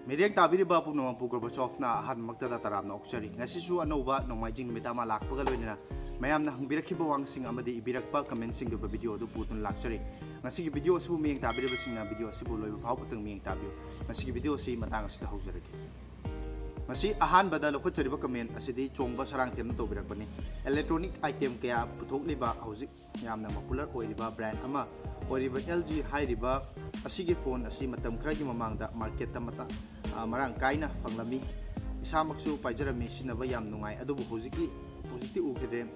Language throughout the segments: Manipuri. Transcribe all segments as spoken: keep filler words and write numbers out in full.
ꯃꯤꯠꯌꯦꯡ ꯇꯥꯕꯤꯔꯤꯕ ꯄꯨꯝꯅꯃꯛꯄꯨ ꯒꯣꯔꯕꯥꯆꯣꯐꯅ ꯑꯍꯥꯟꯕꯃꯛꯇꯗ ꯇꯔꯥꯝꯅ ꯑꯣꯛꯆꯔꯤ꯫ ꯉꯁꯤꯁꯨ ꯑꯅꯧꯕ ꯅꯣꯡꯃꯥꯏꯖꯤꯡ ꯅꯨꯃꯤꯠ ꯑꯃ ꯂꯥꯛꯄꯒ ꯂꯣꯏꯅꯅ ꯃꯌꯥꯝꯅ ꯍꯪꯕꯤꯔꯛꯈꯤꯕ ꯋꯥꯍꯪꯁꯤꯡ ꯑꯃꯗꯤ ꯏꯕꯤꯔꯛꯄ ꯀꯃꯦꯟꯁꯤꯡꯒꯤ ꯑꯣꯏꯕ ꯚꯤꯗꯤꯑꯣ ꯑꯗꯨ ꯄꯨꯗꯨꯅ ꯂꯥꯛꯆꯔꯤ꯫ ꯉꯁꯤꯒꯤ ꯚꯤꯗꯤꯑꯣ ꯑꯁꯤꯕꯨ ꯃꯤꯠꯌꯦꯡ ꯇꯥꯕꯤꯔꯤꯕꯁꯤꯡꯅ ꯚꯤꯗꯤꯑꯣ ꯑꯁꯤꯕꯨ ꯂꯣꯏꯕ ꯐꯥꯎꯕꯇꯪ ꯃꯤꯠꯌꯦꯡ ꯇꯥꯕꯤꯌꯨ꯫ ꯉꯁꯤꯒꯤ ꯚꯤꯗꯤꯑꯣ ꯑꯁꯤ ꯃꯇꯥꯡ ꯑꯁꯤꯗ ꯍꯧꯖꯔꯒꯦ꯫ ꯉꯁꯤ ꯑꯍꯥꯟꯕꯗ ꯂꯧꯈꯠꯆꯔꯤꯕ ꯀꯃꯦꯟ ꯑꯁꯤꯗꯤ ꯆꯣꯡꯕ ꯁꯔꯥꯡꯊꯦꯝꯅ ꯇꯧꯕꯤꯔꯛꯄꯅꯤ꯫ ꯏꯂꯦꯛꯇ꯭ꯔꯣꯅꯤꯛ ꯑꯥꯏꯇꯦꯝ ꯀꯌꯥ ꯄꯨꯊꯣꯛꯂꯤꯕ ꯍꯧꯖꯤꯛ ꯌꯥꯝꯅ ꯄꯣꯄꯨꯂꯔ ꯑꯣꯏꯔꯤꯕ ꯕ꯭ꯔꯥꯟ ꯑꯃ ꯑꯣꯏꯔꯤꯕ ꯑꯦꯜ ꯖꯤ ꯍꯥꯏꯔꯤꯕ ꯑꯁꯤꯒꯤ ꯐꯣꯟ ꯑꯁꯤ ꯃꯇꯝ ꯈꯔꯒꯤ ꯃꯃꯥꯡꯗ ꯃꯥꯔꯀꯦꯠꯇ ꯃꯇꯥ-, ꯑ, ꯃꯔꯥꯡ ꯀꯥꯏꯅ ꯐꯪꯂꯝꯃꯤ꯫ ꯏꯁꯥꯃꯛꯁꯨ ꯄꯥꯏꯖꯔꯝꯃꯤ, ꯁꯤꯖꯤꯟꯅꯕ ꯌꯥꯝ ꯅꯨꯡꯉꯥꯏ꯫ ꯑꯗꯨꯕꯨ ꯍꯧꯖꯤꯛꯀꯤ, ꯍꯧꯖꯤꯛꯇꯤ ꯎꯈꯤꯗ꯭ꯔꯦ꯫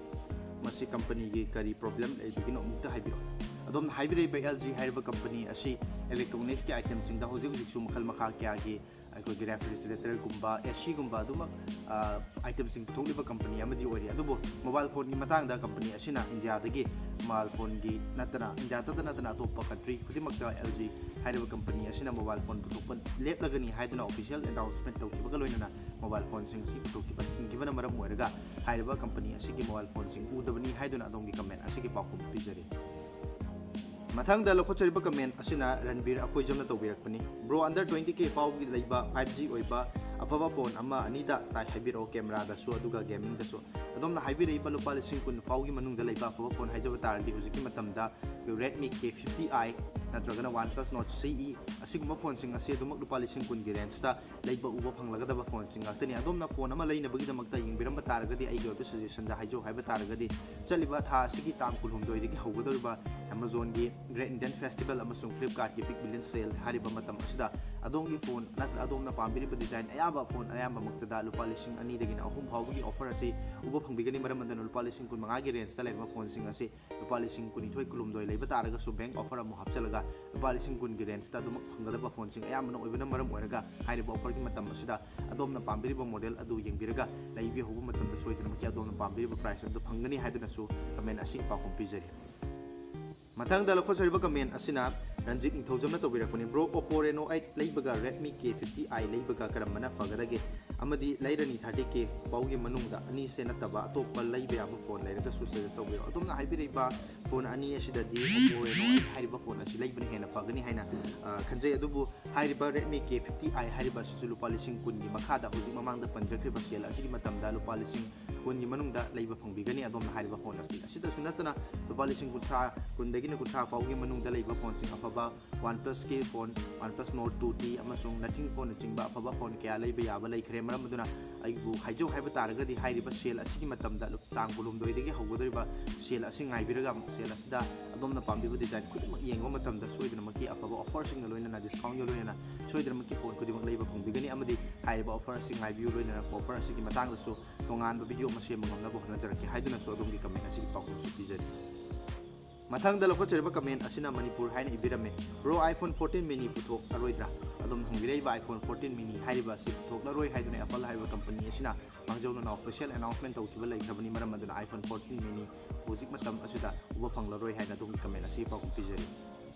ꯃꯁꯤ ꯀꯝꯄꯅꯤꯒꯤ ꯀꯔꯤ ꯄ꯭ꯔꯣꯕ꯭ꯂꯦꯝ ꯂꯩꯕꯒꯤꯅꯣ ꯑꯃꯨꯛꯇ ꯍꯥꯏꯕꯤꯔꯛꯑꯣ꯫ ꯑꯗꯣꯝꯅ ꯍꯥꯏꯕꯤꯔꯛꯏꯕ ꯑꯦꯜ ꯖꯤ ꯍꯥꯏꯔꯤꯕ ꯀꯝꯄꯅꯤ ꯑꯁꯤ ꯏꯂꯦꯛꯇ꯭ꯔꯣꯅꯤꯛꯁꯀꯤ ꯑꯥꯏꯇꯦꯝꯁꯤꯡꯗ ꯍꯧꯖꯤꯛ ꯍꯧꯖꯤꯛꯁꯨ ꯃꯈꯜ ꯃꯈꯥ ꯀꯌꯥꯒꯤ ꯑꯩꯈꯣꯏꯒꯤ ꯔꯦꯐ꯭ꯔꯤꯖꯔꯦꯇꯔꯒꯨꯝꯕ, ꯑꯦ ꯁꯤꯒꯨꯝꯕ ꯑꯗꯨꯃꯛ, ꯑ, ꯑꯥꯏꯇꯦꯝꯁꯤꯡ ꯄꯨꯊꯣꯛꯂꯤꯕ ꯀꯝꯄꯅꯤ ꯑꯃꯗꯤ ꯑꯣꯏꯔꯤ꯫ ꯑꯗꯨꯕꯨ ꯃꯣꯕꯥꯏꯜ ꯐꯣꯟꯒꯤ ꯃꯇꯥꯡꯗ ꯀꯝꯄꯅꯤ ꯑꯁꯤꯅ ꯏꯟꯗꯤꯌꯥꯗꯒꯤ ꯃꯣꯕꯥꯏꯜ ꯐꯣꯟꯒꯤ ꯅꯠꯇꯅ, ꯏꯟꯗꯤꯌꯥꯗꯇ ꯅꯠꯇꯅ ꯑꯇꯣꯞꯄ ꯀꯟꯇ꯭ꯔꯤ ꯈꯨꯗꯤꯡꯃꯛꯇ ꯑꯦꯜ ꯖꯤ ꯍꯥꯏꯔꯤꯕ ꯀꯝꯄꯅꯤ ꯑꯁꯤꯅ ꯃꯣꯕꯥꯏꯜ ꯐꯣꯟ ꯄꯨꯊꯣꯛꯄ ꯂꯦꯞꯂꯒꯅꯤ ꯍꯥꯏꯗꯨꯅ ꯑꯣꯐꯤꯁꯤꯌꯦꯜ ꯑꯦꯅꯥꯎꯟꯁꯃꯦꯟ ꯇꯧꯈꯤꯕꯒ ꯂꯣꯏꯅꯅ ꯃꯣꯕꯥꯏꯜ ꯐꯣꯟꯁꯤꯡ ꯑꯁꯤ ꯄꯨꯊꯣꯛꯈꯤꯕ ꯊꯤꯡꯈꯤꯕꯅ ꯃꯔꯝ ꯑꯣꯏꯔꯒ ꯍꯥꯏꯔꯤꯕ ꯀꯝꯄꯅꯤ ꯑꯁꯤꯒꯤ ꯃꯣꯕꯥꯏꯜ ꯐꯣꯟꯁꯤꯡ ꯎꯗꯕꯅꯤ ꯍꯥꯏꯗꯨꯅ ꯑꯗꯣꯝꯒꯤ ꯀꯃꯦꯟ ꯑꯁꯤꯒꯤ ꯄꯥꯎꯈꯨꯝ ꯄꯤꯖꯔꯤ꯫ ꯃꯊꯪꯗ ꯂꯧꯈꯠꯆꯔꯤꯕ ꯀꯃꯦꯟ ꯑꯁꯤꯅ ꯔꯟꯕꯤꯔ ꯑꯀꯣꯏꯖꯝꯅ ꯇꯧꯕꯤꯔꯛꯄꯅꯤ꯫ ꯕ꯭ꯔꯣ, under twenty K ꯐꯥꯎꯒꯤ ꯂꯩꯕ five G ꯑꯣꯏꯕ ꯑꯐꯕ ꯐꯣꯟ ꯑꯃ ꯑꯅꯤꯗ ꯇꯥꯏ ꯍꯥꯏꯕꯤꯔꯛꯑꯣ, ꯀꯦꯃꯦꯔꯥꯗꯁꯨ ꯑꯗꯨꯒ ꯒꯦꯃꯤꯡꯗꯁꯨ꯫ ꯑꯗꯣꯝꯅ ꯍꯥꯏꯕꯤꯔꯛꯏꯕ ꯂꯨꯄꯥ ꯂꯤꯁꯤꯡ ꯀꯨꯟ ꯐꯥꯎꯒꯤ ꯃꯅꯨꯡꯗ ꯂꯩꯕ ꯑꯐꯕ ꯐꯣꯟ ꯍꯥꯏꯖꯕ ꯇꯥꯔꯗꯤ ꯍꯧꯖꯤꯛꯀꯤ ꯃꯇꯝꯗ Redmi K fifty i ꯅꯠꯇ꯭ꯔꯒꯅ OnePlus Nord C E ꯑꯁꯤꯒꯨꯝꯕ ꯐꯣꯟꯁꯤꯡ ꯑꯁꯤ ꯑꯗꯨꯃꯛ ꯂꯨꯄꯥ ꯂꯤꯁꯤꯡ ꯀꯨꯟꯒꯤ ꯔꯦꯟꯖꯇ ꯂꯩꯕ ꯎꯕ ꯐꯪꯂꯒꯗꯕ ꯐꯣꯟꯁꯤꯡ ꯉꯥꯛꯇꯅꯤ꯫ ꯑꯗꯣꯝꯅ ꯐꯣꯟ ꯑꯃ ꯂꯩꯅꯕꯒꯤꯗꯃꯛꯇ ꯌꯦꯡꯕꯤꯔꯝꯕ ꯇꯥꯔꯒꯗꯤ ꯑꯩꯒꯤ ꯑꯣꯏꯕ ꯁꯖꯦꯁꯟꯗ ꯍꯥꯏꯖꯧ ꯍꯥꯏꯕ ꯇꯥꯔꯒꯗꯤ ꯆꯠꯂꯤꯕ ꯊꯥ ꯑꯁꯤꯒꯤ ꯇꯥꯡ ꯀꯨꯟꯍꯨꯝꯗꯣꯏꯗꯒꯤ ꯍꯧꯒꯗꯧꯔꯤꯕ Amazonꯒꯤ Great Indian Festival ꯑꯃꯁꯨꯡ Flipkartꯀꯤ Big Billion Sale ꯍꯥꯏꯔꯤꯕ ꯃꯇꯝ ꯑꯁꯤꯗ ꯑꯗꯣꯝꯒꯤ ꯐꯣꯟ ꯅꯠꯇ꯭ꯔꯒ ꯑꯗꯣꯝꯅ ꯄꯥꯝꯕꯤꯔꯤꯕ ꯗꯤꯖꯥꯏꯟ ꯑꯌꯥꯝꯕ ꯐꯣꯟ ꯑꯌꯥꯝꯕꯃꯛꯇꯗ ꯂꯨꯄꯥ ꯂꯤꯁꯤꯡ ꯑꯅꯤꯗꯒꯤꯅ ꯑꯍꯨꯝ ꯐꯥꯎꯕꯒꯤ ꯑꯣꯐꯔ ꯑꯁꯤ ꯎꯕ ꯐꯪꯕꯤꯒꯅꯤ꯫ ꯃꯔꯝ ꯑꯗꯨꯅ ꯂꯨꯄꯥ ꯂꯤꯁꯤꯡ ꯀꯨꯟꯃꯉꯥꯒꯤ ꯔꯦꯟꯖꯇ ꯂꯩꯔꯤꯕ ꯐꯣꯟꯁꯤꯡ ꯑꯁꯤ ꯂꯨꯄꯥ ꯂꯤꯁꯤꯡ ꯀꯨꯟꯅꯤꯊꯣꯏ ꯀꯨꯟꯍꯨꯝꯗꯣꯏ ꯂꯩꯕ ꯇꯥꯔꯒꯁꯨ ꯕꯦꯡ ꯑꯣꯐꯔ ꯑꯃꯨꯛ ꯍꯥꯞꯆꯤꯜꯂꯒ ꯂꯨꯄꯥ ꯂꯤꯁꯤꯡ ꯀꯨꯟꯒꯤ ꯔꯦꯟꯖꯇ ꯑꯗꯨꯃꯛ ꯐꯪꯒꯗꯕ ꯐꯣꯟꯁꯤꯡ ꯑꯌꯥꯝꯕꯅ ꯑꯣꯏꯕꯅ ꯃꯔꯝ ꯑꯣꯏꯔꯒ ꯍꯥꯏꯔꯤꯕ ꯑꯣꯐꯔꯒꯤ ꯃꯇꯝ ꯑꯁꯤꯗ ꯑꯗꯣꯝꯅ ꯄꯥꯝꯕꯤꯔꯤꯕ ꯃꯣꯗꯦꯜ ꯑꯗꯨ ꯌꯦꯡꯕꯤꯔꯒ ꯂꯩꯕꯤꯍꯧꯕ ꯃꯇꯝꯗ ꯁꯣꯏꯗꯅꯃꯛꯀꯤ ꯑꯗꯣꯝꯅ ꯄꯥꯝꯕꯤꯔꯤꯕ ꯄ꯭ꯔꯥꯏꯁ ꯑꯗꯨ ꯐꯪꯒꯅꯤ ꯍꯥꯏꯗꯨꯅꯁꯨ ꯀꯃꯦꯟ ꯑꯁꯤꯒꯤ ꯄꯥꯎꯈꯨꯝ ꯄꯤꯖꯔꯤ꯫ ꯃꯊꯪꯗ ꯂꯧꯈꯠꯆꯔꯤꯕ ꯀꯃꯦꯟ ꯑꯁꯤꯅ Ranjit ꯅꯤꯡꯊꯧꯖꯝꯅ ꯇꯧꯕꯤꯔꯛꯄꯅꯤ, "Bro, Oppo Reno eight ꯂꯩꯕꯒ Redmi K fifty i ꯂꯩꯕꯒ ꯀꯔꯝꯕꯅ ꯐꯒꯗꯒꯦ? ꯑꯃꯗꯤ ꯂꯩꯔꯅꯤ thirty K ꯐꯥꯎꯒꯤ ꯃꯅꯨꯡꯗ ꯑꯅꯤꯁꯦ ꯅꯠꯇꯕ ꯑꯇꯣꯞꯄ ꯂꯩꯕ ꯌꯥꯕ ꯐꯣꯟ ꯂꯩꯔꯒꯁꯨ suggest ꯇꯧꯕꯤꯔꯛꯑꯣ꯫ ꯑꯗꯣꯝꯅ ꯍꯥꯏꯕꯤꯔꯛꯏꯕ ꯐꯣꯟ ꯑꯅꯤ ꯑꯁꯤꯗꯗꯤ Oppo Reno eight ꯍꯥꯏꯔꯤꯕ ꯐꯣꯟ ꯑꯁꯤ ꯂꯩꯕꯅ ꯍꯦꯟꯅ ꯐꯒꯅꯤ ꯍꯥꯏꯅ, ꯑ, ꯈꯟꯖꯩ꯫ ꯑꯗꯨꯕꯨ ꯍꯥꯏꯔꯤꯕ Redmi K fifty i ꯍꯥꯏꯔꯤꯕ ꯑꯁꯤꯁꯨ ꯂꯨꯄꯥ ꯂꯤꯁꯤꯡ ꯀꯨꯟꯒꯤ ꯃꯈꯥꯗ ꯍꯧꯖꯤꯛ ꯃꯃꯥꯡꯗ ꯄꯟꯖꯈ꯭ꯔꯤꯕ sale ꯑꯁꯤꯒꯤ ꯃꯇꯝꯗ ꯂꯨꯄꯥ ꯂꯤꯁꯤꯡ ꯀꯨꯟꯒꯤ ꯃꯅꯨꯡꯗ ꯂꯩꯕ ꯐꯪꯕꯤꯒꯅꯤ ꯑꯗꯣꯝꯅ ꯍꯥꯏꯔꯤꯕ ꯐꯣꯟ ꯑꯁꯤ꯫ ꯑꯁꯤꯗꯁꯨ ꯅꯠꯇꯅ ꯂꯨꯄꯥ ꯂꯤꯁꯤꯡ ꯀꯨꯟꯊ꯭ꯔꯥ, ꯀꯨꯟꯗꯒꯤꯅ ꯀꯨꯟꯊ꯭ꯔꯥ ꯐꯥꯎꯒꯤ ꯃꯅꯨꯡꯗ ꯂꯩꯕ ꯐꯣꯟꯁꯤꯡ ꯑꯐꯕ OnePlus ꯀꯤ phone, OnePlus Nord two T ꯑꯃꯁꯨꯡ Nothing ꯐꯣꯟꯅꯆꯤꯡꯕ ꯑꯐꯕ ꯐꯣꯟ ꯀꯌꯥ ꯂꯩꯕ ꯌꯥꯕ ꯂꯩꯈ꯭ꯔꯦ꯫ ꯃꯔꯝ ꯑꯗꯨꯅ ꯑꯩꯕꯨ ꯍꯥꯏꯖꯧ ꯍꯥꯏꯕ ꯇꯥꯔꯒꯗꯤ ꯍꯥꯏꯔꯤꯕ sale ꯑꯁꯤꯒꯤ ꯃꯇꯝꯗ ꯂꯨꯞ-, ꯇꯥꯡ ꯀꯨꯟꯍꯨꯝꯗꯣꯏꯗꯒꯤ ꯍꯧꯒꯗꯧꯔꯤꯕ sale ꯑꯁꯤ ꯉꯥꯏꯕꯤꯔꯒ sale ꯑꯁꯤꯗ ꯑꯗꯣꯝꯅ ꯄꯥꯝꯕꯤꯕ design ꯈꯨꯗꯤꯡꯃꯛ ꯌꯦꯡꯕ ꯃꯇꯝꯗ ꯁꯣꯏꯗꯅꯃꯛꯀꯤ ꯑꯐꯕ offer ꯁꯤꯡꯒ ꯂꯣꯏꯅꯅ discount ꯒ ꯂꯣꯏꯅꯅ ꯁꯣꯏꯗꯅꯃꯛꯀꯤ ꯐꯣꯟ ꯈꯨꯗꯤꯡꯃꯛ ꯂꯩꯕ ꯐꯪꯕꯤꯒꯅꯤ ꯑꯃꯗꯤ ꯍꯥꯏꯔꯤꯕ offer ꯑꯁꯤ ꯉꯥꯏꯕꯤꯌꯨ꯫ ꯂꯣꯏꯅꯅ offer ꯑꯁꯤꯒꯤ ꯃꯇꯥꯡꯗꯁꯨ ꯇꯣꯉꯥꯟꯕ video ꯑꯃ ꯁꯦꯝꯕ ꯉꯝꯅꯕ ꯍꯣꯠꯅꯖꯔꯛꯀꯦ ꯍꯥꯏꯗꯨꯅꯁꯨ ꯑꯗꯣꯝꯒꯤ comment ꯑꯁꯤꯒꯤ ꯄꯥꯎꯈꯨꯝꯁꯨ ꯄꯤꯖꯔꯤ꯫ ꯃꯊꯪꯗ ꯂꯧꯈꯠꯆꯔꯤꯕ comment ꯑꯁꯤꯅ ꯃꯅꯤꯄꯨꯔ ꯍꯥꯏꯅ ꯏꯕꯤꯔꯝꯃꯤ꯫ "Bro, iPhone fourteen mini ꯄꯨꯊꯣꯛꯂꯔꯣꯏꯗ꯭ꯔꯥ?" ꯑꯗꯣꯝꯅ ꯍꯪꯕꯤꯔꯛꯏꯕ iPhone fourteen mini ꯍꯥꯏꯔꯤꯕ ꯑꯁꯤ ꯄꯨꯊꯣꯛꯂꯔꯣꯏ ꯍꯥꯏꯗꯨꯅ Apple ꯍꯥꯏꯔꯤꯕ company ꯑꯁꯤꯅ ꯃꯥꯡꯖꯧꯅꯅ official announcement ꯇꯧꯈꯤꯕ ꯂꯩꯈ꯭ꯔꯕꯅꯤ꯫ ꯃꯔꯝ ꯑꯗꯨꯅ iPhone fourteen mini ꯍꯧꯖꯤꯛ ꯃꯇꯝ ꯑꯁꯤꯗ ꯎꯕ ꯐꯪꯂꯔꯣꯏ ꯍꯥꯏꯅ ꯑꯗꯣꯝꯒꯤ comment ꯑꯁꯤꯒꯤ ꯄꯥꯎꯈꯨꯝ ꯄꯤꯖꯔꯤ꯫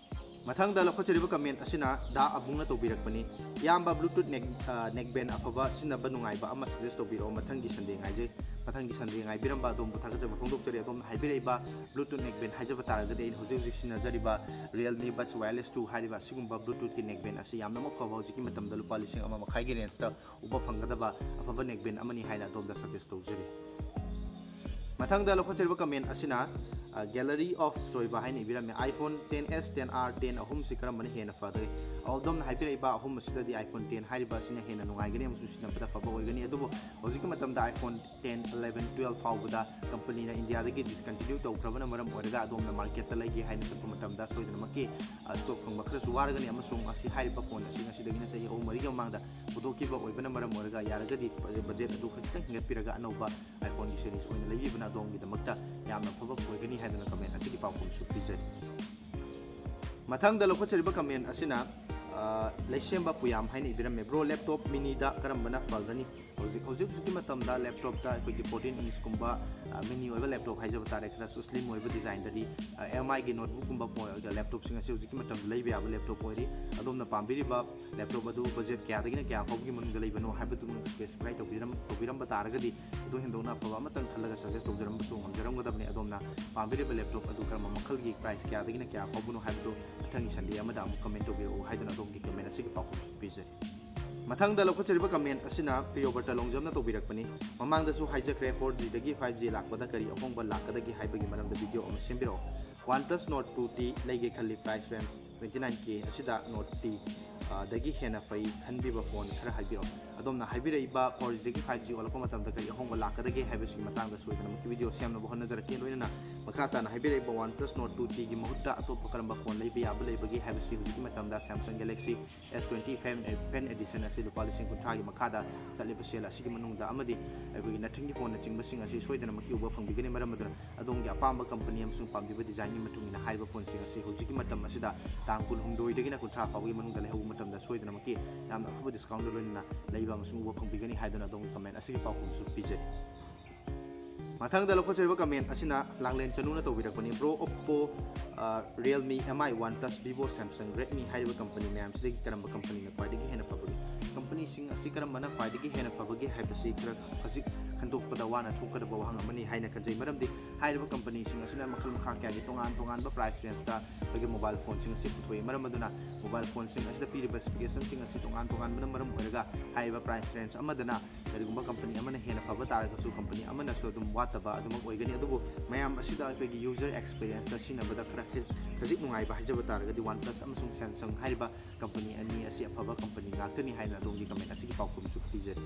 ꯃꯊꯪꯗ ꯂꯧꯈꯠꯆꯔꯤꯕ comment ꯑꯁꯤꯅ ꯗꯥ ꯑꯕꯨꯡꯅ ꯇꯧꯕꯤꯔꯛꯄꯅꯤ꯫ "ꯏꯌꯥꯝꯕ, Bluetooth neck, ꯑ, neck band ꯑꯐꯕ ꯁꯤꯖꯤꯟꯅꯕ ꯅꯨꯡꯉꯥꯏꯕ ꯑꯃ suggest ꯇꯧꯕꯤꯔꯛꯑꯣ꯫ ꯃꯊꯪꯒꯤ Sunday ꯉꯥꯏꯖꯩ꯫" ꯃꯊꯪꯒꯤ Sunday ꯉꯥꯏꯕꯤꯔꯝꯕ ꯑꯗꯣꯝꯕꯨ ꯊꯥꯒꯠꯆꯕ ꯐꯣꯡꯗꯣꯛꯆꯔꯤ꯫ ꯑꯗꯣꯝꯅ ꯍꯥꯏꯕꯤꯔꯛꯏꯕ Bluetooth neck band ꯍꯥꯏꯖꯕ ꯇꯥꯔꯒꯗꯤ ꯑꯩꯅ ꯍꯧꯖꯤꯛ ꯍꯧꯖꯤꯛ ꯁꯤꯖꯤꯟꯅꯖꯔꯤꯕ Realme Buds Wireless two ꯍꯥꯏꯔꯤꯕ ꯑꯁꯤꯒꯨꯝꯕ Bluetooth ꯀꯤ neck band ꯑꯁꯤ ꯌꯥꯝꯅꯃꯛ ꯐꯕ, ꯍꯧꯖꯤꯛꯀꯤ ꯃꯇꯝꯗ ꯂꯨꯄꯥ ꯂꯤꯁꯤꯡ ꯑꯃ ꯃꯈꯥꯏꯒꯤ range ꯇ ꯎꯕ ꯐꯪꯒꯗꯕ ꯑꯐꯕ neck band ꯑꯃꯅꯤ ꯍꯥꯏꯅ ꯑꯗꯣꯝꯗ suggest ꯇꯧꯖꯔꯤ꯫ ꯃꯊꯪꯗ ꯂꯧꯈꯠꯆꯔꯤꯕ comment ꯑꯁꯤꯅ, ꯑ, Gallery of ꯆꯣꯏꯕ ꯍꯥꯏꯅ ꯏꯕꯤꯔꯝꯃꯤ꯫ "iPhone ten S, ten R, ten ꯑꯍꯨꯝꯁꯤ ꯀꯔꯝꯕꯅ ꯍꯦꯟꯅ ꯐꯒꯗꯒꯦ?" ꯑꯗꯣꯝꯅ ꯍꯥꯏꯕꯤꯔꯛꯏꯕ ꯑꯍꯨꯝ ꯑꯁꯤꯗꯗꯤ iPhone ten ꯍꯥꯏꯔꯤꯕ ꯑꯁꯤꯅ ꯍꯦꯟꯅ ꯅꯨꯡꯉꯥꯏꯒꯅꯤ ꯑꯃꯁꯨꯡ ꯁꯤꯖꯤꯟꯅꯕꯗ ꯐꯕ ꯑꯣꯏꯒꯅꯤ꯫ ꯑꯗꯨꯕꯨ ꯍꯧꯖꯤꯛꯀꯤ ꯃꯇꯝꯗ iPhone ten, eleven, twelve ꯐꯥꯎꯕꯗ company ꯅ India ꯗꯒꯤ discontinue ꯇꯧꯈ꯭ꯔꯕꯅ ꯃꯔꯝ ꯑꯣꯏꯔꯒ ꯑꯗꯣꯝꯅ market ꯇ ꯂꯩꯒꯦ ꯍꯥꯏꯅ ꯆꯠꯄ ꯃꯇꯝꯗ ꯁꯣꯏꯗꯅꯃꯛꯀꯤ, ꯑ, stock ꯐꯪꯕ ꯈꯔꯁꯨ ꯋꯥꯔꯒꯅꯤ ꯑꯃꯁꯨꯡ ꯑꯁꯤ ꯍꯥꯏꯔꯤꯕ ꯐꯣꯟ ꯑꯁꯤ ꯉꯁꯤꯗꯒꯤꯅ ꯆꯍꯤ ꯑꯍꯨꯝ ꯃꯔꯤꯒꯤ ꯃꯃꯥꯡꯗ ꯄꯨꯊꯣꯛꯈꯤꯕ ꯑꯣꯏꯕꯅ ꯃꯔꯝ ꯑꯣꯏꯔꯒ ꯌꯥꯔꯒꯗꯤ budget ꯑꯗꯨ ꯈꯖꯤꯛꯇꯪ ꯍꯦꯟꯒꯠꯄꯤꯔꯒ ꯑꯅꯧꯕ iPhone ꯒꯤ series ꯑꯣꯏꯅ ꯂꯩꯕꯤꯕꯅ ꯑꯗꯣꯝꯒꯤꯗꯃꯛꯇ ꯌꯥꯝꯅ ꯐꯕ ꯑꯣꯏꯒꯅꯤ ꯍꯥꯏꯗꯨꯅ comment ꯑꯁꯤꯒꯤ ꯄꯥꯎꯈꯨꯝꯁꯨ ꯄꯤꯖꯔꯤ꯫ ꯃꯊꯪꯗ ꯂꯧꯈꯠꯆꯔꯤꯕ comment ꯑꯁꯤꯅ, ꯑ, ꯂꯩꯁꯦꯝꯕ ꯄꯨꯌꯥꯝ ꯍꯥꯏꯅ ꯏꯕꯤꯔꯝꯃꯤ꯫ "Bro, laptop mini ꯗ ꯀꯔꯝꯕꯅ ꯐꯒꯅꯤ?" ꯍꯧꯖꯤꯛ ꯍꯧꯖꯤꯛ ꯍꯧꯖꯤꯛꯀꯤ ꯃꯇꯝꯗ ꯂꯦꯞꯇꯣꯞꯇ ꯑꯩꯈꯣꯏꯒꯤ ꯐꯣꯔꯇꯤꯟ ꯏꯟꯁꯀꯨꯝꯕ ꯃꯤꯅꯤ ꯑꯣꯏꯕ ꯂꯦꯞꯇꯣꯞ ꯍꯥꯏꯖꯕ ꯇꯥꯔꯦ, ꯈꯔꯁꯨ ꯁ꯭ꯂꯤꯝ ꯑꯣꯏꯕ ꯗꯤꯖꯥꯏꯟꯗꯗꯤ ꯑꯦꯝ ꯑꯥꯏꯒꯤ ꯅꯣꯠꯕꯨꯛꯀꯨꯝꯕ ꯐꯣꯟ ꯂꯦꯞꯇꯣꯞꯁꯤꯡ ꯑꯁꯤ ꯍꯧꯖꯤꯛꯀꯤ ꯃꯇꯝꯗ ꯂꯩꯕ ꯌꯥꯕ ꯂꯦꯞꯇꯣꯞ ꯑꯣꯏꯔꯤ꯫ ꯑꯗꯣꯝꯅ ꯄꯥꯝꯕꯤꯔꯤꯕ ꯂꯦꯞꯇꯣꯞ ꯑꯗꯨ ꯕꯖꯦꯠ ꯀꯌꯥꯗꯒꯤꯅ ꯀꯌꯥ ꯐꯥꯎꯕꯒꯤ ꯃꯅꯨꯡꯗ ꯂꯩꯕꯅꯣ ꯍꯥꯏꯕꯗꯨ ꯁ꯭ꯄꯦꯁꯤꯐꯥꯏ ꯇꯧꯕꯤꯔꯝ ꯇꯧꯕꯤꯔꯝꯕ ꯇꯥꯔꯒꯗꯤ ꯑꯗꯨ ꯍꯦꯟꯗꯣꯛꯅ ꯑꯐꯕ ꯑꯃꯇꯪ ꯈꯜꯂꯒ ꯁꯖꯦꯁ ꯇꯧꯖꯔꯝꯕꯁꯨ ꯉꯝꯖꯔꯝꯒꯗꯕꯅꯤ꯫ ꯑꯗꯣꯝꯅ ꯄꯥꯝꯕꯤꯔꯤꯕ ꯂꯦꯞꯇꯣꯞ ꯑꯗꯨ ꯀꯔꯝꯕ ꯃꯈꯜꯒꯤ ꯄ꯭ꯔꯥꯏꯁ ꯀꯌꯥꯗꯒꯤꯅ ꯀꯌꯥ ꯐꯥꯎꯕꯅꯣ ꯍꯥꯏꯕꯗꯨ ꯃꯊꯪꯒꯤ ꯁꯟꯗꯦ ꯑꯃꯗ ꯑꯃꯨꯛ ꯀꯃꯦꯟ ꯇꯧꯕꯤꯔꯛꯎ ꯍꯥꯏꯗꯨꯅ ꯑꯗꯣꯝꯒꯤ ꯀꯃꯦꯟ ꯑꯁꯤꯒꯤ ꯄꯥꯎꯈꯨꯝ ꯄꯤꯖꯔꯤ꯫ ꯃꯊꯪꯗ ꯂꯧꯈꯠꯆꯔꯤꯕ ꯀꯃꯦꯟ ꯑꯁꯤꯅ ꯄ꯭ꯔꯤꯌꯣꯕꯔꯇ ꯂꯣꯡꯖꯝꯅ ꯇꯧꯕꯤꯔꯛꯄꯅꯤ꯫ ꯃꯃꯥꯡꯗꯁꯨ ꯍꯥꯏꯖꯈ꯭ꯔꯦ, ꯐꯣꯔ ꯖꯤꯗꯒꯤ ꯐꯥꯏꯚ ꯖꯤ ꯂꯥꯛꯄꯗ ꯀꯔꯤ ꯑꯍꯣꯡꯕ ꯂꯥꯛꯀꯗꯒꯦ ꯍꯥꯏꯕꯒꯤ ꯃꯔꯝꯗ ꯚꯤꯗꯤꯑꯣ ꯑꯃ ꯁꯦꯝꯕꯤꯔꯛꯑꯣ꯫ OnePlus Nord two T ꯂꯩꯒꯦ ꯈꯜꯂꯤ, ꯄ꯭ꯔꯥꯏꯁ ꯔꯦꯟꯖ ꯇ꯭ꯋꯦꯟꯇꯤ ꯅꯥꯏꯟ ꯀꯦ ꯑꯁꯤꯗ Nord T, ꯑ, ꯗꯒꯤ ꯍꯦꯟꯅ ꯐꯩ ꯈꯟꯕꯤꯕ ꯐꯣꯟ ꯈꯔ ꯍꯥꯏꯕꯤꯔꯛꯑꯣ꯫ ꯑꯗꯣꯝꯅ ꯍꯥꯏꯕꯤꯔꯛꯏꯕ ꯐꯣꯔ ꯖꯤꯗꯒꯤ ꯐꯥꯏꯚ ꯖꯤ ꯑꯣꯜꯂꯛꯄ ꯃꯇꯝꯗ ꯀꯔꯤ ꯑꯍꯣꯡꯕ ꯂꯥꯛꯀꯗꯒꯦ ꯍꯥꯏꯕꯁꯤꯒꯤ ꯃꯇꯥꯡꯗ ꯁꯣꯏꯗꯅꯃꯛꯀꯤ ꯚꯤꯗꯤꯑꯣ ꯁꯦꯝꯅꯕ ꯍꯣꯠꯅꯖꯔꯛꯀꯦ꯫ ꯂꯣꯏꯅꯅ ꯃꯈꯥ ꯇꯥꯅ ꯍꯥꯏꯕꯤꯔꯛꯏꯕ OnePlus Nord two T ꯒꯤ ꯃꯍꯨꯠꯇ ꯑꯇꯣꯞꯄ ꯀꯔꯝꯕ ꯐꯣꯟ ꯂꯩꯕ ꯌꯥꯕ ꯂꯩꯕꯒꯦ ꯍꯥꯏꯕꯁꯤ ꯍꯧꯖꯤꯛꯀꯤ ꯃꯇꯝꯗ Samsung Galaxy S twenty Fan, Fan Edition ꯑꯁꯤ ꯂꯨꯄꯥ ꯂꯤꯁꯤꯡ ꯀꯨꯟꯊ꯭ꯔꯥꯒꯤ ꯃꯈꯥꯗ ꯆꯠꯂꯤꯕ ꯁꯦꯜ ꯑꯁꯤꯒꯤ ꯃꯅꯨꯡꯗ ꯑꯃꯗꯤ ꯑꯩꯈꯣꯏꯒꯤ ꯅꯊꯤꯡꯒꯤ ꯐꯣꯟꯅꯆꯤꯡꯕꯁꯤꯡ ꯑꯁꯤ ꯁꯣꯏꯗꯅꯃꯛꯀꯤ ꯎꯕ ꯐꯪꯕꯤꯒꯅꯤ꯫ ꯃꯔꯝ ꯑꯗꯨꯅ ꯑꯗꯣꯝꯒꯤ ꯑꯄꯥꯝꯕ ꯀꯝꯄꯅꯤ ꯑꯃꯁꯨꯡ ꯄꯥꯝꯕꯤꯕ ꯗꯤꯖꯥꯏꯟꯒꯤ ꯃꯇꯨꯡ ꯏꯟꯅ ꯍꯥꯏꯔꯤꯕ ꯐꯣꯟꯁꯤꯡ ꯑꯁꯤ ꯍꯧꯖꯤꯛꯀꯤ ꯃꯇꯝ ꯑꯁꯤꯗ ꯇꯥꯡ ꯀꯨꯟꯍꯨꯝꯗꯣꯏꯗꯒꯤꯅ ꯀꯨꯟꯊ꯭ꯔꯥ ꯐꯥꯎꯕꯒꯤ ꯃꯅꯨꯡꯗ ꯂꯩꯍꯧꯕ ꯃꯇꯝꯗ ꯁꯣꯏꯗꯅꯃꯛꯀꯤ ꯌꯥꯝꯅ ꯑꯐꯕ ꯗꯤꯁꯀꯥꯎꯟꯒ ꯂꯣꯏꯅꯅ ꯂꯩꯕ ꯑꯃꯁꯨꯡ ꯎꯕ ꯐꯪꯕꯤꯒꯅꯤ ꯍꯥꯏꯗꯨꯅ ꯑꯗꯣꯝꯒꯤ ꯀꯃꯦꯟ ꯑꯁꯤꯒꯤ ꯄꯥꯎꯈꯨꯝꯁꯨ ꯄꯤꯖꯔꯤ꯫ ꯃꯊꯪꯗ ꯂꯧꯈꯠꯆꯔꯤꯕ ꯀꯃꯦꯟ ꯑꯁꯤꯅ ꯂꯥꯡꯂꯦꯟ ꯆꯅꯨꯅ ꯇꯧꯕꯤꯔꯛꯄꯅꯤ꯫ Bro, Oppo, ꯑ, Realme, M I, OnePlus, Vivo, Samsung, Redmi ꯍꯥꯏꯔꯤꯕ ꯀꯝꯄꯅꯤ ꯃꯌꯥꯝꯁꯤꯗꯒꯤ ꯀꯔꯝꯕ ꯀꯝꯄꯅꯤꯅ ꯈ꯭ꯋꯥꯏꯗꯒꯤ ꯍꯦꯟꯅ ꯐꯕꯒꯦ? ꯀꯝꯄꯅꯤꯁꯤꯡ ꯑꯁꯤ ꯀꯔꯝꯕꯅ ꯈ꯭ꯋꯥꯏꯗꯒꯤ ꯍꯦꯟꯅ ꯐꯕꯒꯦ ꯍꯥꯏꯕꯁꯤ ꯈꯔ ꯍꯧꯖꯤꯛ ꯈꯟꯗꯣꯛꯄꯗ ꯋꯥꯅ ꯊꯣꯛꯀꯗꯕ ꯋꯥꯍꯪ ꯑꯃꯅꯤ ꯍꯥꯏꯅ ꯈꯟꯖꯩ꯫ ꯃꯔꯝꯗꯤ ꯍꯥꯏꯔꯤꯕ ꯀꯝꯄꯅꯤꯁꯤꯡ ꯑꯁꯤꯅ ꯃꯈꯜ ꯃꯈꯥ ꯀꯌꯥꯒꯤ ꯇꯣꯉꯥꯟ ꯇꯣꯉꯥꯟꯕ ꯄ꯭ꯔꯥꯏꯁ ꯔꯦꯟꯖꯇ ꯑꯩꯈꯣꯏꯒꯤ ꯃꯣꯕꯥꯏꯜ ꯐꯣꯟꯁꯤꯡ ꯑꯁꯤ ꯄꯨꯊꯣꯛꯏ꯫ ꯃꯔꯝ ꯑꯗꯨꯅ ꯃꯣꯕꯥꯏꯜ ꯐꯣꯟꯁꯤꯡ ꯑꯁꯤꯗ ꯄꯤꯔꯤꯕ ꯁ꯭ꯄꯦꯁꯤꯐꯤꯀꯦꯁꯟꯁꯤꯡ ꯑꯁꯤ ꯇꯣꯉꯥꯟ ꯇꯣꯉꯥꯟꯕꯅ ꯃꯔꯝ ꯑꯣꯏꯔꯒ ꯍꯥꯏꯔꯤꯕ ꯄ꯭ꯔꯥꯏꯁ ꯔꯦꯟꯖ ꯑꯃꯗꯅ ꯀꯔꯤꯒꯨꯝꯕ ꯀꯝꯄꯅꯤ ꯑꯃꯅ ꯍꯦꯟꯅ ꯐꯕ ꯇꯥꯔꯒꯁꯨ ꯀꯝꯄꯅꯤ ꯑꯃꯅꯁꯨ ꯑꯗꯨꯝ ꯋꯥꯠꯇꯕ ꯑꯗꯨꯃꯛ ꯑꯣꯏꯒꯅꯤ꯫ ꯑꯗꯨꯕꯨ ꯃꯌꯥꯝ ꯑꯁꯤꯗ ꯑꯩꯈꯣꯏꯒꯤ ꯌꯨꯖꯔ ꯑꯦꯛꯁꯄꯤꯔꯤꯌꯦꯟꯁꯇ ꯁꯤꯖꯤꯟꯅꯕꯗ ꯈꯔ ꯈꯖꯤꯛ ꯅꯨꯡꯉꯥꯏꯕ ꯍꯥꯏꯖꯕ ꯇꯥꯔꯒꯗꯤ OnePlus ꯑꯃꯁꯨꯡ Samsung ꯍꯥꯏꯔꯤꯕ ꯀꯝꯄꯅꯤ ꯑꯅꯤ ꯑꯁꯤ ꯑꯐꯕ ꯀꯝꯄꯅꯤ ꯉꯥꯛꯇꯅꯤ ꯍꯥꯏꯅ ꯑꯗꯣꯝꯒꯤ ꯀꯃꯦꯟ ꯑꯁꯤꯒꯤ ꯄꯥꯎꯈꯨꯝꯁꯨ ꯄꯤꯖꯔꯤ꯫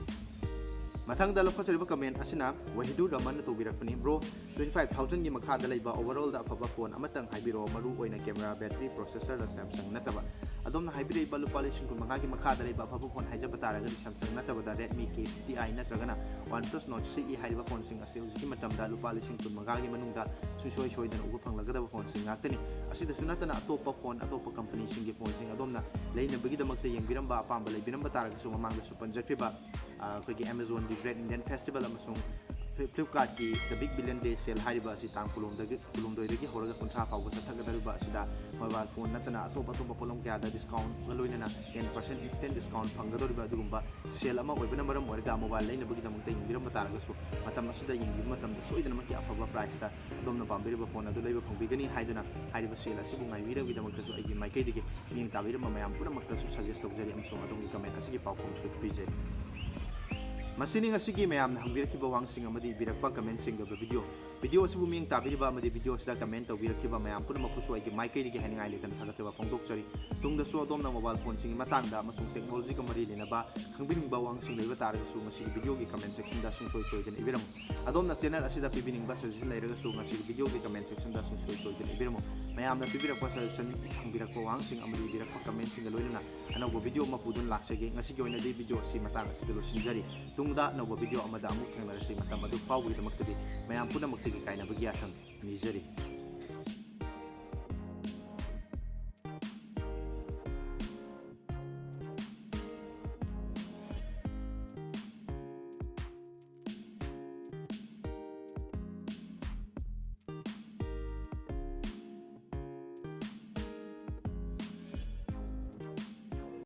ꯃꯊꯪꯗ ꯂꯧꯈꯠꯆꯔꯤꯕ ꯀꯃꯦꯟ ꯑꯁꯤꯅ ꯋꯥꯍꯤꯗꯨ ꯔꯃꯟꯅ ꯇꯧꯕꯤꯔꯛꯄꯅꯤ꯫ Bro, twenty five thousand ꯒꯤ ꯃꯈꯥꯗ ꯂꯩꯕ overall ꯗ ꯑꯐꯕ ꯐꯣꯟ ꯑꯃꯇꯪ ꯍꯥꯏꯕꯤꯔꯛꯑꯣ, ꯃꯔꯨ ꯑꯣꯏꯅ camera, battery, processor ꯗ Samsung ꯅꯠꯇꯕ꯫ ꯑꯗꯣꯝꯅ ꯍꯥꯏꯕꯤꯔꯛꯏꯕ ꯂꯨꯄꯥ ꯂꯤꯁꯤꯡ ꯀꯨꯟ ꯃꯉꯥꯒꯤ ꯃꯈꯥꯗ ꯂꯩꯕ ꯑꯐꯕ ꯐꯣꯟ ꯍꯥꯏꯖꯕ ꯇꯥꯔꯒꯗꯤ Samsung ꯅꯠꯇꯕꯗ Redmi K fifty i ꯅꯠꯇ꯭ꯔꯒꯅ OnePlus Nord C E ꯍꯥꯏꯔꯤꯕ ꯐꯣꯟꯁꯤꯡ ꯑꯁꯤ ꯍꯧꯖꯤꯛꯀꯤ ꯃꯇꯝꯗ ꯂꯨꯄꯥ ꯂꯤꯁꯤꯡ ꯀꯨꯟ ꯃꯉꯥꯒꯤ ꯃꯅꯨꯡꯗ ꯁꯨꯡꯁꯣꯏ ꯁꯣꯏꯗꯅ ꯎꯕ ꯐꯪꯂꯒꯗꯕ ꯐꯣꯟꯁꯤꯡ ꯉꯥꯛꯇꯅꯤ꯫ ꯑꯁꯤꯗꯁꯨ ꯅꯠꯇꯅ ꯑꯇꯣꯞꯄ ꯐꯣꯟ, ꯑꯇꯣꯞꯄ ꯀꯝꯄꯅꯤꯁꯤꯡꯒꯤ ꯐꯣꯟꯁꯤꯡ ꯑꯗꯣꯝꯅ ꯂꯩꯅꯕꯒꯤꯗꯃꯛꯇ ꯌꯦꯡꯕꯤꯔꯝꯕ, ꯑꯄꯥꯝꯕ ꯂꯩꯕꯤꯔꯝꯕ ꯇꯥꯔꯒꯁꯨ ꯃꯃꯥꯡꯗꯁꯨ ꯄꯟꯖꯈ꯭ꯔꯤꯕ, ꯑ, ꯑꯩꯈꯣꯏꯒꯤ Amazonꯒꯤ Great Indian Festival ꯑꯃꯁꯨꯡ Flip-, Flipkartꯀꯤ The Big Billion Day Sale ꯍꯥꯏꯔꯤꯕ ꯑꯁꯤ ꯇꯥꯡ ꯀꯨꯟꯍꯨꯝꯗꯣꯏꯗꯒꯤ, ꯀꯨꯟꯍꯨꯝꯗꯣꯏꯗꯒꯤ ꯍꯧꯔꯒ ꯀꯨꯟꯊ꯭ꯔꯥ ꯐꯥꯎꯕ ꯆꯠꯊꯒꯗꯧꯔꯤꯕ ꯑꯁꯤꯗ mobile phone ꯅꯠꯇꯅ ꯑꯇꯣꯞ ꯑꯇꯣꯞꯄ ꯄꯣꯠꯂꯝ ꯀꯌꯥꯗ discountꯒ ꯂꯣꯏꯅꯅ ten percent instant discount ꯐꯪꯒꯗꯧꯔꯤꯕ ꯑꯗꯨꯒꯨꯝꯕ sale ꯑꯃ ꯑꯣꯏꯕꯅ ꯃꯔꯝ ꯑꯣꯏꯔꯒ mobile ꯂꯩꯅꯕꯒꯤꯗꯃꯛꯇ ꯌꯦꯡꯕꯤꯔꯝꯕ ꯇꯥꯔꯒꯁꯨ ꯃꯇꯝ ꯑꯁꯤꯗ ꯌꯦꯡꯕꯤꯕ ꯃꯇꯝꯗ ꯁꯣꯏꯗꯅꯃꯛꯀꯤ ꯑꯐꯕ priceꯇ ꯑꯗꯣꯝꯅ ꯄꯥꯝꯕꯤꯔꯤꯕ ꯐꯣꯟ ꯑꯗꯨ ꯂꯩꯕ ꯐꯪꯕꯤꯒꯅꯤ ꯍꯥꯏꯗꯨꯅ ꯍꯥꯏꯔꯤꯕ sale ꯑꯁꯤꯕꯨ ꯉꯥꯏꯕꯤꯔꯕꯒꯤꯗꯃꯛꯇꯁꯨ ꯑꯩꯒꯤ ꯃꯥꯏꯀꯩꯗꯒꯤ ꯃꯤꯠꯌꯦꯡ ꯇꯥꯕꯤꯔꯝꯕ ꯃꯌꯥꯝ ꯄꯨꯝꯅꯃꯛꯇꯁꯨ suggest ꯇꯧꯖꯔꯤ ꯑꯃꯁꯨꯡ ꯑꯗꯣꯝꯒꯤ comment ꯑꯁꯤꯒꯤ ꯄꯥꯎꯈꯨꯝꯁꯨ ꯄꯤꯖꯔꯤ꯫ ꯃꯁꯤꯅꯤ ꯉꯁꯤꯒꯤ ꯃꯌꯥꯝꯅ ꯍꯪꯕꯤꯔꯛꯈꯤꯕ ꯋꯥꯍꯪꯁꯤꯡ ꯑꯃꯗꯤ ꯏꯕꯤꯔꯛꯄ commentꯁꯤꯡꯒꯤ ꯑꯣꯏꯕ video꯫ Video ꯑꯁꯤꯕꯨ ꯃꯤꯠꯌꯦꯡ ꯇꯥꯕꯤꯔꯤꯕ ꯑꯃꯗꯤ video ꯑꯁꯤꯗ comment ꯇꯧꯕꯤꯔꯛꯈꯤꯕ ꯃꯌꯥꯝ ꯄꯨꯝꯅꯃꯛꯄꯨꯁꯨ ꯑꯩꯒꯤ ꯃꯥꯏꯀꯩꯗꯒꯤ ꯍꯥꯏꯅꯤꯡꯉꯥꯏ ꯂꯩꯇꯅ ꯊꯥꯒꯠꯆꯕ ꯐꯣꯡꯗꯣꯛꯆꯔꯤ꯫ ꯇꯨꯡꯗꯁꯨ ꯑꯗꯣꯝꯅ mobile phoneꯁꯤꯡꯒꯤ ꯃꯇꯥꯡꯗ ꯑꯃꯁꯨꯡ technologyꯒ ꯃꯔꯤ ꯂꯩꯅꯕ ꯈꯪꯕꯤꯅꯤꯡꯕ ꯋꯥꯍꯪꯁꯤꯡ ꯂꯩꯕ ꯇꯥꯔꯒꯁꯨ ꯃꯁꯤꯒꯤ videoꯒꯤ comment sectionꯗ ꯁꯨꯡꯁꯣꯏ ꯁꯣꯏꯗꯅ ꯏꯕꯤꯔꯝꯃꯨ꯫ ꯑꯗꯣꯝꯅ channel ꯑꯁꯤꯗ ꯄꯤꯕꯤꯅꯤꯡꯕ suggestion ꯂꯩꯔꯒꯁꯨ ꯃꯁꯤꯒꯤ videoꯒꯤ comment sectionꯗ ꯁꯨꯡꯁꯣꯏ ꯁꯣꯏꯗꯅ ꯏꯕꯤꯔꯝꯃꯨ꯫ ꯃꯌꯥꯝꯅ ꯄꯤꯕꯤꯔꯛꯄ suggestion, ꯍꯪꯕꯤꯔꯛꯄ ꯋꯥꯍꯪꯁꯤꯡ ꯑꯃꯗꯤ ꯏꯕꯤꯔꯛꯄ commentꯁꯤꯡꯒ ꯂꯣꯏꯅꯅ ꯑꯅꯧꯕ video ꯑꯃ ꯄꯨꯗꯨꯅ ꯂꯥꯛꯆꯒꯦ꯫ ꯉꯁꯤꯒꯤ ꯑꯣꯏꯅꯗꯤ video ꯑꯁꯤ ꯃꯇꯥꯡ ꯑꯁꯤꯗ ꯂꯣꯏꯁꯤꯟꯖꯔꯤ꯫ ꯇꯨꯡꯗ ꯑꯅꯧꯕ video ꯑꯃꯗ ꯑꯃꯨꯛ ꯊꯦꯡꯅꯔꯁꯤ꯫ ꯃꯇꯝ ꯑꯗꯨ ꯐꯥꯎꯕꯒꯤꯗꯃꯛꯇꯗꯤ ꯃꯌꯥꯝ ꯄꯨꯝꯅꯃꯛꯇꯒꯤ ꯀꯥꯏꯅꯕꯒꯤ ꯌꯥꯊꯪ ꯅꯤꯖꯔꯤ꯫